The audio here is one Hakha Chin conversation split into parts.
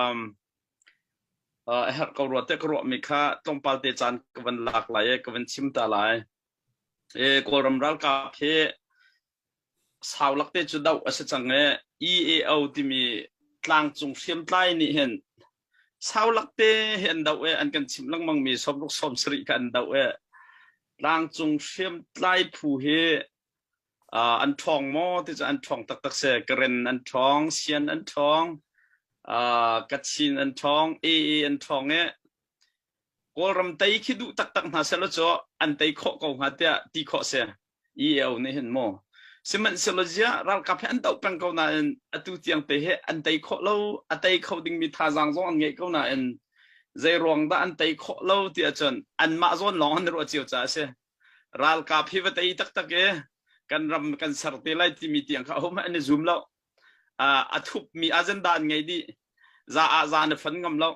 Um, uh, a herh ko rua te ka ruahmi kha tlawmpal te caan ka van lak lai i ka van chim ta lai. E, Kawlram ralkap hi sau lak te cu doh a si cang i EAO timi tlangcung hriamtlai nih hin sau lak te hi an doh i an kan chimh lengmang mi sawmruk sawmsarih kha an doh i tlangcung hriamtlai phu hi uh, an ṭhawng maw ti cu an ṭhawng taktak si. Karen an ṭhawng, Sian an ṭhawng, uh, Kachin an ṭhawng, AA an ṭhawng i Kawlram tei khi duh taktak hna sehlaw cu an tei khawh ko hnga tiah ti khawh si. EAO nih hin maw. Sihmanhsehlaw ziah ralkap hi an doh peng ko nain atu tiang te hi an tei khawh lo, a tei kho dingmi thazaang zong an ngeih ko nain zei ruang dah an tei khawh lo ti ahcun anmah zawn lawng an ruah cio caah a si. Ralkap hi va tei taktak i kan ram kan ser te lai timi tiang kha ahohmanh an i zum lo. A thupmi agenda an ngei dih. Za ah za na fon ngam lo.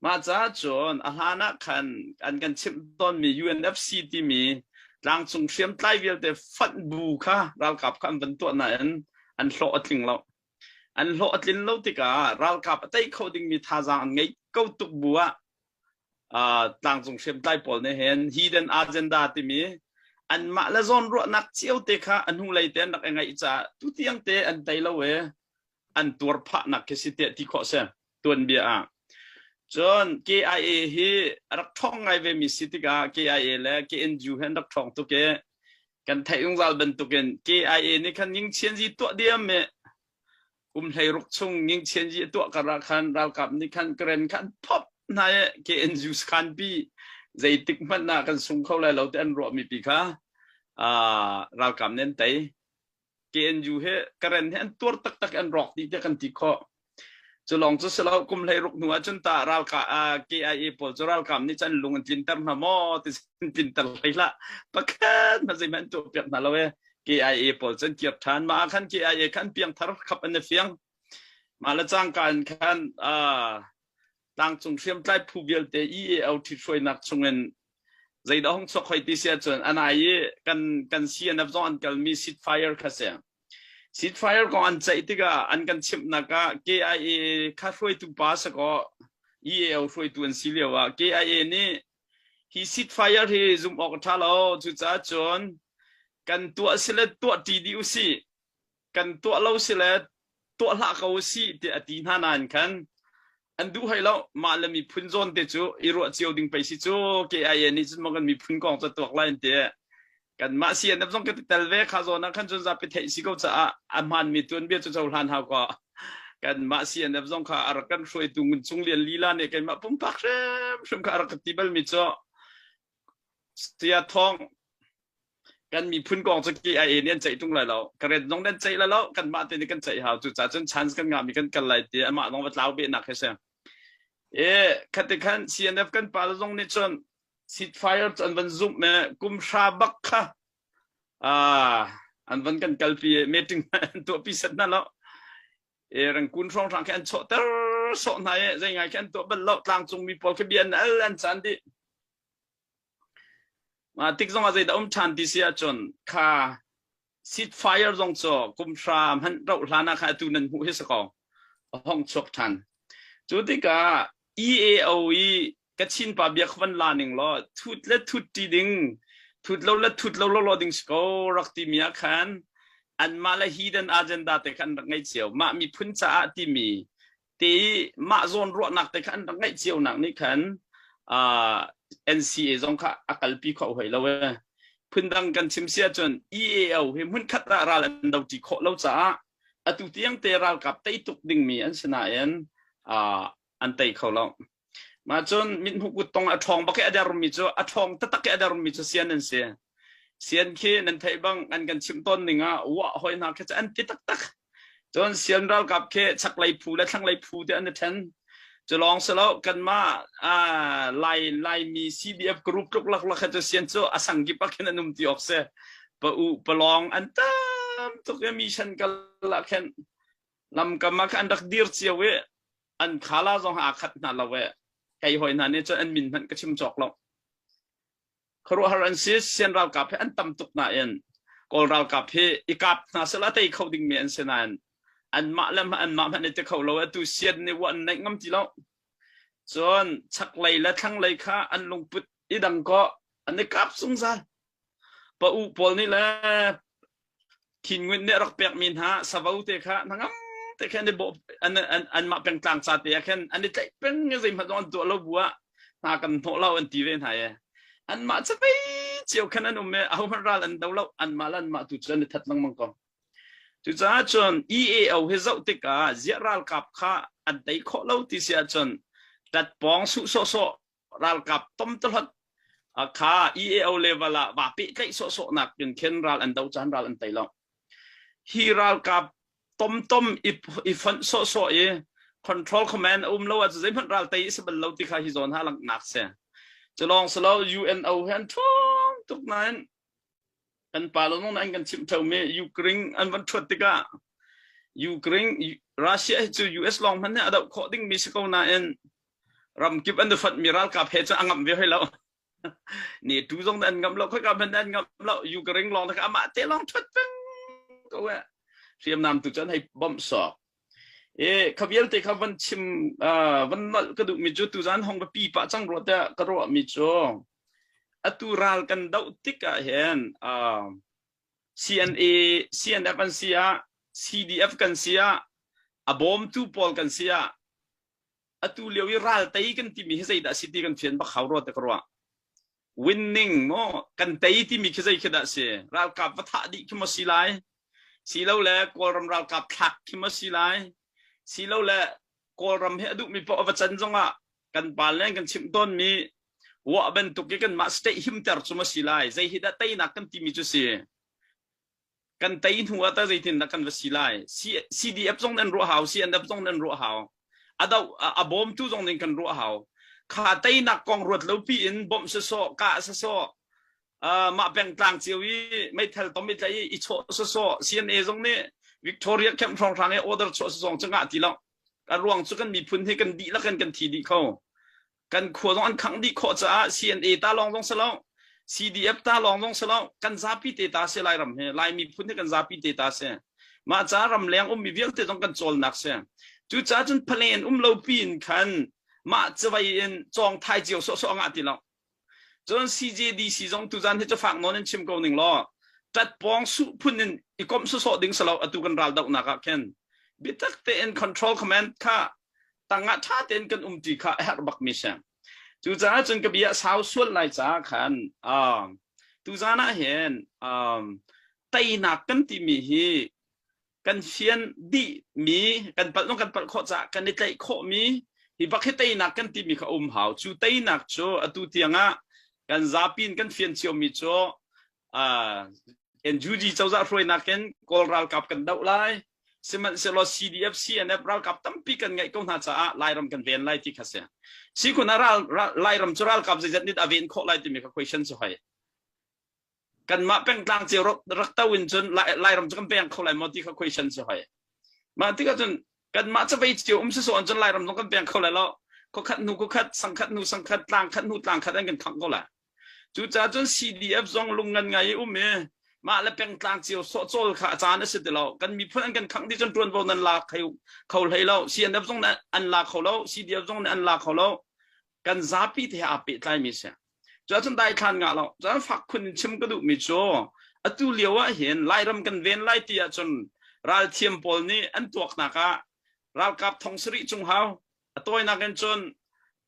Mah caah cun a hlan ah khan an kan chimh tawnmi UNFC timi tlangcung hriamtlai vialte fonh bu kha ralkap kha an van tuah nain an hlawh a tling lo. An hlawh a tlin lo tikah ralkap a tei kho dingmi thazaang an ngeih ko tuk bu ah uh, tlangcung hriamtlai pawl nih hin hidden agenda timi anmah le zawn ruahnak cio te kha a hnulei te an rak i ngaih caah tutiang te an tei lo i an tuar phahnak khi si tiah ti khawh si tuanbia ah. Cun KIA hi a rak ṭhawng ngai ve mi si tikah KIA le KNU hi an rak ṭhawng tuk i kan theih zungzal bantukin KIA nih khan Yingchianzi tuah diam i kum 16 chung Yingchianzi a tuah kar ah khan ralkap nih khan Karen kha an phop hna i KNU sakhan pi zeitik hmanh ah kan sung kho lai lo ti an ruahmi pi kha ralkap nih an tei. KNU he Karen he an tuar taktak an rawk dih tiah kan ti khawh. Cu lawng cu si lo kum 16 hnu ah cun ta ralka KIA pawl cu ralkap nih cun lung an tlinter hna maw ti an tlinter hlei hlah. Pakhat hmanh zeihmanh an tuah piak hna lo e. KIA pawl cu an kir ṭhan. Mah ah khan KIA khan piangthar khap an i fiang. Mah le cangka in khan tlangcung hriamtlai phu vialte EAO ṭhithruainak chungin zeidah hung chuak hoi ti si ahcun anai i kan kan CNF zong an kalmi seat fire kha si. Seat fire kong an ceih tikah an kan chimhnak ah KIA kha hruaitu pa sakaw EAO hruaitu an si lio ah KIA nih hi seat fire hi zumh awk a ṭha lo cucaah cun kan tuah si le tuah ṭi dih usih kan tuah lo si le tuah hlah ko usih tiah a ti hna nain khan an duh hoi lo mah le miphun zawn te cu i ruah cio ding pei si cu KIA nih cun maw kan miphun kong cu tuak lai an ti kanmah CNF zong kan tel ve kha zawn ah khan cun zapi theih si ko caah a hmaanmi tuanbia cu cohlan hau ko kanmah CNF zong kha a rak kan hruaitu Ngun Cung Lian lila nih keimah pumpak hrimhrim kha a rak ka ti balmi cu Saya Thawng kan miphun kong cu KIA nih an ceih tung lai lo ka ret zong nan ceih lai lo kanmah te nih kan ceih hau cu ca cun chance kan ngah mi kan kal lai ti amah zong va tlau beh nak he si e khati khan CNF kan pa zong nih cun seat fire cu an van zumh me kum hra bak kha an van kan kalpi meeting an tuah pi set na lo e rangkun hrawng hrang khi an chawhter sawh hna e zei ngai khi an tuah bal lo tlangcung mi pawl khi bia an al an chan dih Mah tik zongah zeidah um ṭhan ti si ahcun kha seat fire zong cu kum hra hmanh rauh hlan ah khan atu nan hmuh hi si ko a hong chuak ṭhan. Cu tikah EAO i Kachin pa bia kha van la ning law thut le thut ṭi ding thut lo le thut lo lo ding si ko rak timi ah khan anmah le hidden agenda te kha an rak ngei cio. Mah miphun caah timi te i mah zawn ruahnak te kha an rak ngeih cionak nih khan uh, NCA zong kha a kalpi kho hoi lo e. Phundang kan chim si ahcun EAO hi hmunkhat ah ral an do ṭi khawh lo caah atu tiang te ralkap tei tuk dingmi an si nain uh, an tei kho lo. Mah cun mithmuh kuttong a ṭhawng bak i a dermi cu a ṭhawng taktak i a dermi cu sian an si. Sian khi nan theih bang an kan chimh tawn ning ah wah hoi hna khi cu an ti taktak. Cun sian ralkap khi chaklei phu le thlanglei phu te an i ṭhen. Cu lawng si lo kanmah Lai Laimi CDF group tluk laklak he cu sian cu a sang kip ah khin an um ti awk si. Pa u palawng an tam tuk i mission kal ah khin lamkam ah khan an rak dir cio i an khala zong aa khat hna lo e kei hoi hna nih cun an min hmanh ka chim cawk lo khuaruahhar an si sian ralkap hi an tam tuk nain kawl ralkap hi i kap hna sela tei kho dingmi an si nain Anmah le anmah hmanh i ti kho lo atu sian nih wa an neih ngam ti lo. Cun chaklei le thlanglei kha an lungput i dang kaw an i kap zungzal. Pa u pawl nih le Khin nih a rak pekmi hna savo te kha hnangam te khan an i bawh an an anmah pengtlang ca te ah khan an i tlaih peng i zeihmanh zong an tuah lo bu ah hna kan hnawh lo an ti ve hna i anmah cavei cio khan an um i ahohmanh ral an do lo anmah le anmah tu cu an i that lengmang ko. Cucaah cun EAO hi zoh tikah ziah ralkap kha an tei khawh lo ti si ahcun ṭatpawng suh sawhsawh ralkap tomtahlot kha EAO level ah va pehtlaih sawhsawh nak in khin ral an do caan ral an tei lo. Hi ralkap tomtom i, i fonh sawhsawh i control command a um lo ahcun zeihmanh ral tei si bal lo ti kha hi zawn ha langhnak si. Culawng silo UNO he an ṭhawng tuk nain kan pa lo nong an kan chimh ṭheumi Ukraine an van ṭhuat tikah Ukraine Russia hi cu US lawng hmanh nih a doh khawh dingmi si ko nain ramkip an i fonhmi ralkap he cun a ngamh ve hoi lo. NATO zong an ngamh lo, khoika hmanh an ngamh lo. Ukraine lawng kha amah te lawng ṭhuat peng ko eh. Hriamnam tu cu an hei bawmh sawk. E kha vialte kha van chim van nolh ka duhmi cu tuzan hong va pi pah cang rua tiah ka ruahmi cu atu ral kan doh tik ah hin CNA CNF an si ah CDF kan si ah a bawmtu pawl kan si ah atu lio i ral tei kan timi hi zeidah si ti kan fian bak hau rua te ka ruah winning maw kan tei timi khi zei khi dah si ralkap va thah dih khi maw si lai silole kawlram ralkap thlak khi maw si lai silole kawlram hi a duhmi paoh a va can zongah kan pa le kan chimh tawnmi wah bantuk i kanmah state himter cu maw si lai zei hi dah teinak kan timi cu si kan tei hnu ah tah zeitin dah kan va si lai CDF zong nan ruah hau CNF zong nan ruah hau a do a bawmtu zong ning kan ruah hau kha teinak kong ruat lo pi in bawmh sawsawh kah sawsawh mah pengtlang cio i meithal tom i tlai i chawh sawsawh CNA zong nih Victoria camp hrawnghrang i order chuah sawsawng cu ngah ti lo a ruang cu kan miphun hi kan dihlak in kan thi dih kho kan khua zong an khangh dih khawh caah CNA ta lawng zong si lo CDF ta lawng zong si lo kan zapi te ta si Lairam hi Lai miphun hi kan zapi te ta si mah ca ramleng ummi vialte zong kan cawlnak si cucaah cun palen um lo piin khan mah cawei in cawng thai cio sawhsawh ngah ti lo Cun CJDC zong tuzan hi cu fak nawn in chim ko ning law ṭatpawng suh phun in i komh sawsawh ding si lo atu kan ral dohnak ah khin biatak tein control command kha tangah ṭha tein kan um ti kha a herh bak mi si. Cucaah cun ka bia sau sual lai caah khan um, tuzan ah hin um, teinak kan timi hi kan fian dihmi kan palh kan palh khawh caah kan i tlaih khawhmi hi bak hi teinak kan timi kha um hau cu teinak cu atu tiangah kan zapi in kan fian ciomi cu uh, NUG cozah hruainak in Kawl ralkap kan doh lai sihmanhsehlaw CDF CNF ralkap tampi kan ngeih ko hna caah Lairam kan ven lai ti kha si sikhun ah ral, ral, Lairam cu ralkap zeizat nit a ven khawh lai timi kha question cu hoi kanmah pengtlang cio rak to in cun Lairam cu kan peng kho lai maw ti kha question si hoi. Mah tikah cun kanmah cavei cio um sisawh cun Lairam zong kan peng kho lai lo. Khuakhat hnu khuakhat, sangkhat hnu sangkhat, tlang khat hnu tlang khat an kan khangh ko lai. Cucaah cun CDF zong lungngan ngai i um i mah le pengtlang cio sawhcawl kha a caan a si ti lo. Kan miphun an kan khangh dih cun ṭuanvo nan la kho hlei lo. CNF zong nih an la kho lo, CDF zong nih an la kho lo. Kan zapi te he aa pehtlaimi si. Cuahcun daithlan ngah lo. Cun fak khun in chim ka duhmi cu atu lio ah hin Lairam kan ven lai ti ahcun ralthiam pawl nih an tuaknak ah ralkap thong sarih cung hau a tawinak in cun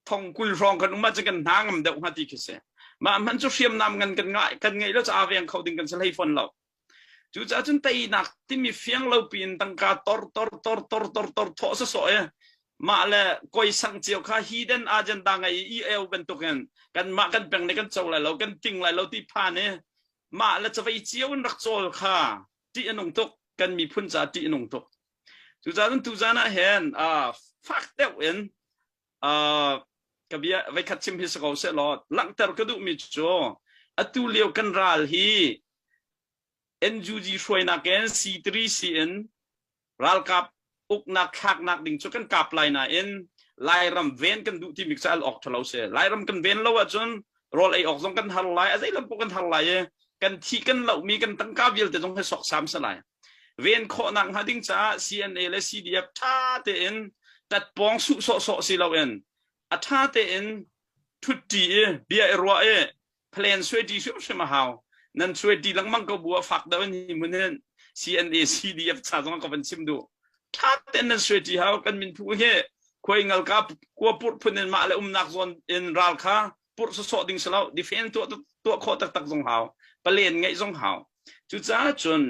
thong 20 hrawng kan um ahcun kan hna ngam deuh hnga ti khi si. Mah hmanh cu hriamnam ngan kan ngah kan ngeih lo caah veng kho ding kan si hlei fawn lo. Cucaah cun teinak timi fiang lo piin tangka tor tor tor tor tor tor thawh sawsawh i mah le koi sang cio kha hidden agenda ngei i eu bantukin kanmah kan peng nih kan co lai lo kan ting lai lo ti phan i mah le cavei cio in rak cawl kha ṭih a nung tuk kan miphun caah ṭih a nung tuk cucaah cun tuzan ah hin fak deuh in ka bia veikhat chim hi si ko seh law langhter ka duhmi cu atu lio kan ral hi NUG hruainak in C3C in ralkap uknak thlaknak ding cu kan kap lai nain Lairam ven kan duh timi cu al awk ṭhalo si. Lairam kan ven lo ahcun rawl ei awk zong kan har lai, a zei lam paoh kan har lai i kan thi kan lohmi kan tangka vialte zong hi soksam si lai. Ven khawhnak hnga ding caah CNA le CDF ṭha tein tatpawng suh sawhsawh si loin a ṭha tein ṭhutṭi i bia i ruah i plan suai-ṭi hrimhrim a hau. Nan suai-ṭi lengmang ko bu ah fak deuh in hi hmun hin CNA CDF ca zong ka van chim duh. Ṭha tein nan suai-ṭi hau. Kan minphu hi khuai ngalka kua purh phun in mah le umnak zawn in ral kha purh sawsawh ding si lo. Defense tuah tuah khawh taktak zong hau. Palen ngeih zong hau. Cucaah cun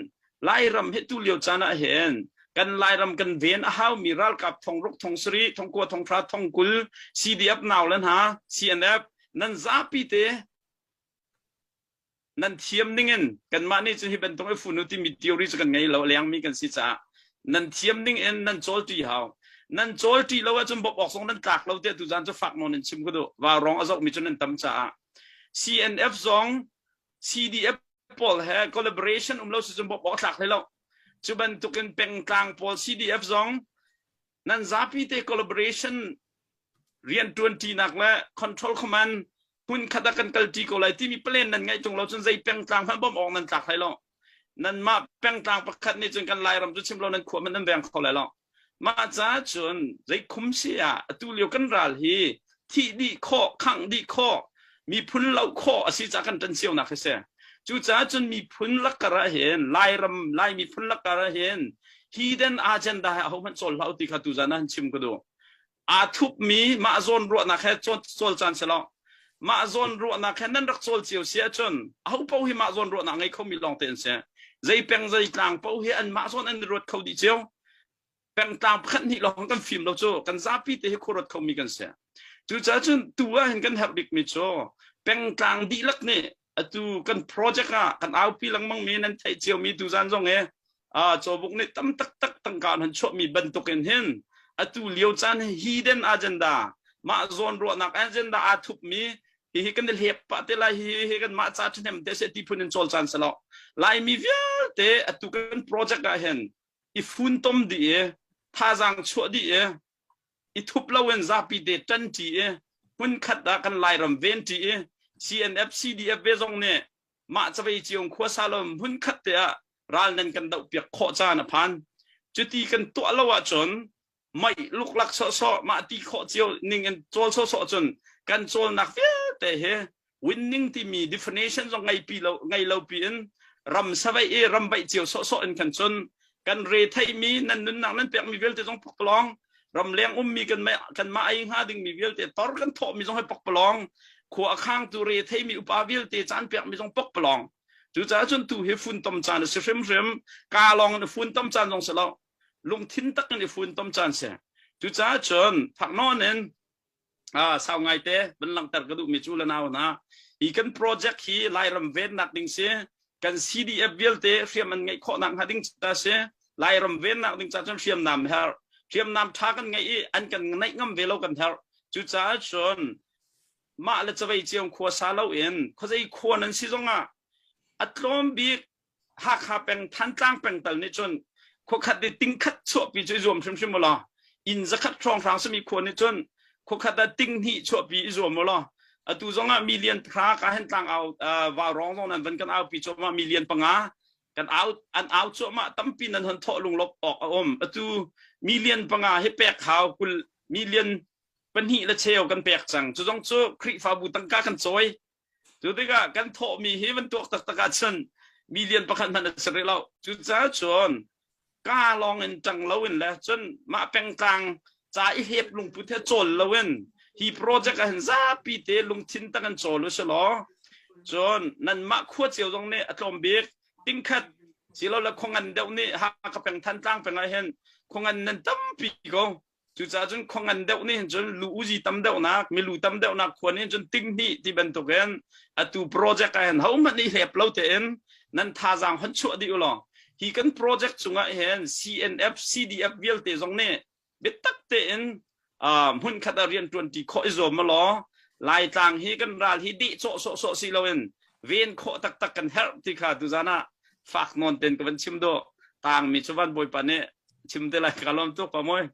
Lairam hi tu lio caan ah hin kan Lairam kan ven a haumi ralkap thong ruk thong sarih thong kua thong hra thong kul CDF nau le hna CNF nan zapi te nan thiam ningin kanmah nih cun hi bantuk i funu timi theory cu kan ngei lo lengmi kan si caah nan thiam ning in nan cawl ṭi hau nan cawl ṭi lo ahcun bawmh awk zong nan tlak lo tiah tuzan cu fak nawn in chim ka duh vaurawng a zohmi cu nan tam caah CNF zong CDF pawl he collaboration um lo si cun bawmh awk a tlak hlei lo cu bantukin pengtlang pawl CDF zong nan zapi te collaboration rianṭuanṭinak le control command hmunkhat ah kan kalṭi ko lai timi plan nan ngeih ṭung lo cun zei pengtlang hmanh bawmh awk nan tlak hlei lo. Nanmah pengtlang pakhat nih cun kan Lairam cu chim lo nan khua hmanh nan veng kho lai lo. Mah caah cun zei khum si ah atu lio kan ral hi thih dih khawh, khangh dih khawh, miphun loh khawh a si caah kan ṭan cionak hi si. Cucaah cun miphun lakkar ah hin Lairam Lai miphun lakkar ah hin hidden agenda he ahohmanh cawl hlah u ti kha tuzan ah han chim ka duh. Aa thupmi mah zawn ruahnak he cawl caan si lo. Mah zawn ruahnak he nan rak cawl cio si ahcun aho paoh hi mah zawn ruahnak ngei khomi lawngte an si. Zei peng zei tlang paoh hi an mah zawn an i ruat kho dih cio. Pengtlang pakhat hnih lawng kan fim lo cu kan zapi te hi khuaruat khomi kan si. Cucaah cun tu ah hin kan herh bikmi cu pengtlang dihlak nih atu kan project ah kan aupi lengmang mi nan theih ciomi tuzan zong i cawbuk nih tam taktak tangka an han chuahmi bantukin hin atu lio caan hi hidden agenda mah zawn ruahnak agenda aa thupmi hihi kan i hlep pah te lai hi hi kan mah ca ṭhahnem te se ti phun in cawl caan si lo. Laimi vialte atu kan project ah hin i funtom dih i thazaang chuah dih i i thup loin zapi te ṭanṭi i hmunkhat ah kan Lairam venṭi i CNF CDF ve zong nih mah cavei cio khuasa lo hmunkhat te ah ral nan kan doh piak khawh caan a phan. Cuti kan tuah lo ahcun mei luklak sawhsawh mah ti khawh cio ning in cawl sawhsawh cun kan cawlnak vialte hi winning timi definition zong ngei pi lo ngei lo pi in ram savei i ram vaih cio sawhsawh in khan cun kan re theimi nan nunnak nan pekmi vialte zong pakpalawng ramleng ummi kan kan mah ei hnga dingmi vialte tor kan thawhmi zong hi pakpalawng khua a khangtu re theimi upa vialte caan pekmi zong pakpalawng. Cucaah cun tu hi funtom caan a si hrimhrim. Ka lawng in funtom caan zong si lo, lungthin tak in i funtom caan si. Cucaah cun thak nawn in sau ngaite van langhter ka duhmi cu le nau hna, hi kan project hi Lairam vennak ding si, kan CDF vialte hriam an ngeih khawhnak hnga ding ca si. Lairam vennak ding ca cun hriamnam herh, hriamnam tha kan ngeih i an kan neih ngam ve lo kan herh. Cucaah cun mah le cavei cio khua sa loin khuazei khua nan si zongah a tlawm bik Hakha peng Thantlang peng tal nih cun khuakhat i tingkhat chuahpi cu i zuam hrimhrim u law, inn zakhat hrawnghrang simi khua nih cun khuakhat ah ting hnih chuahpi i zuam u law. Atu zongah million pahra ka hen tlang au vaurawng zong nan van kan aupi cuahmah, million 5 kan au an au cuahmah, tampi nan hon thawh lunglawp awk a um. Atu million 5 hi pek hau, kul million 2 le cheu kan pek cang. Cu zong cu Khrihfabu tangka kan cawi. Cu tikah kan thawhmi hi van tuak taktak ahcun million 1 hmanh a si rih lo. Cucaah cun ka lawng in ṭang loin le cun mah pengtlang ca i hlep lungput he cawl loin hi project ah hin zapi te lungthin tak in cawl u si law, cun nanmah khua cio zong nih a tlawm bik tingkhat silole khuangan deuh nih Hakha peng Thantlang peng ah hin khuangan nan tampi ko. Cucaah cun khua ngan deuh nih hin cun lu uzi tam deuhnak, milu tam deuhnak khua nih hin cun ting hnih ti bantukin atu project ah hin hohmanh nih hlep lo tein nan thazaang hon chuah dih u law, hi kan project cungah hin CNF, CDF vialte zong nih biatak tein hmunkhat ah rian ṭuanṭi khawh i zuam u law, Laitlang hi kan ral hi deh cawh sawhsawh si loin ven khawh taktak kan herh ti kha tuzan ah fak nawn ten ka van chim duh. Tangmi cu van Bawipa nih chim te lai. Ka lawm tuk pa mawi.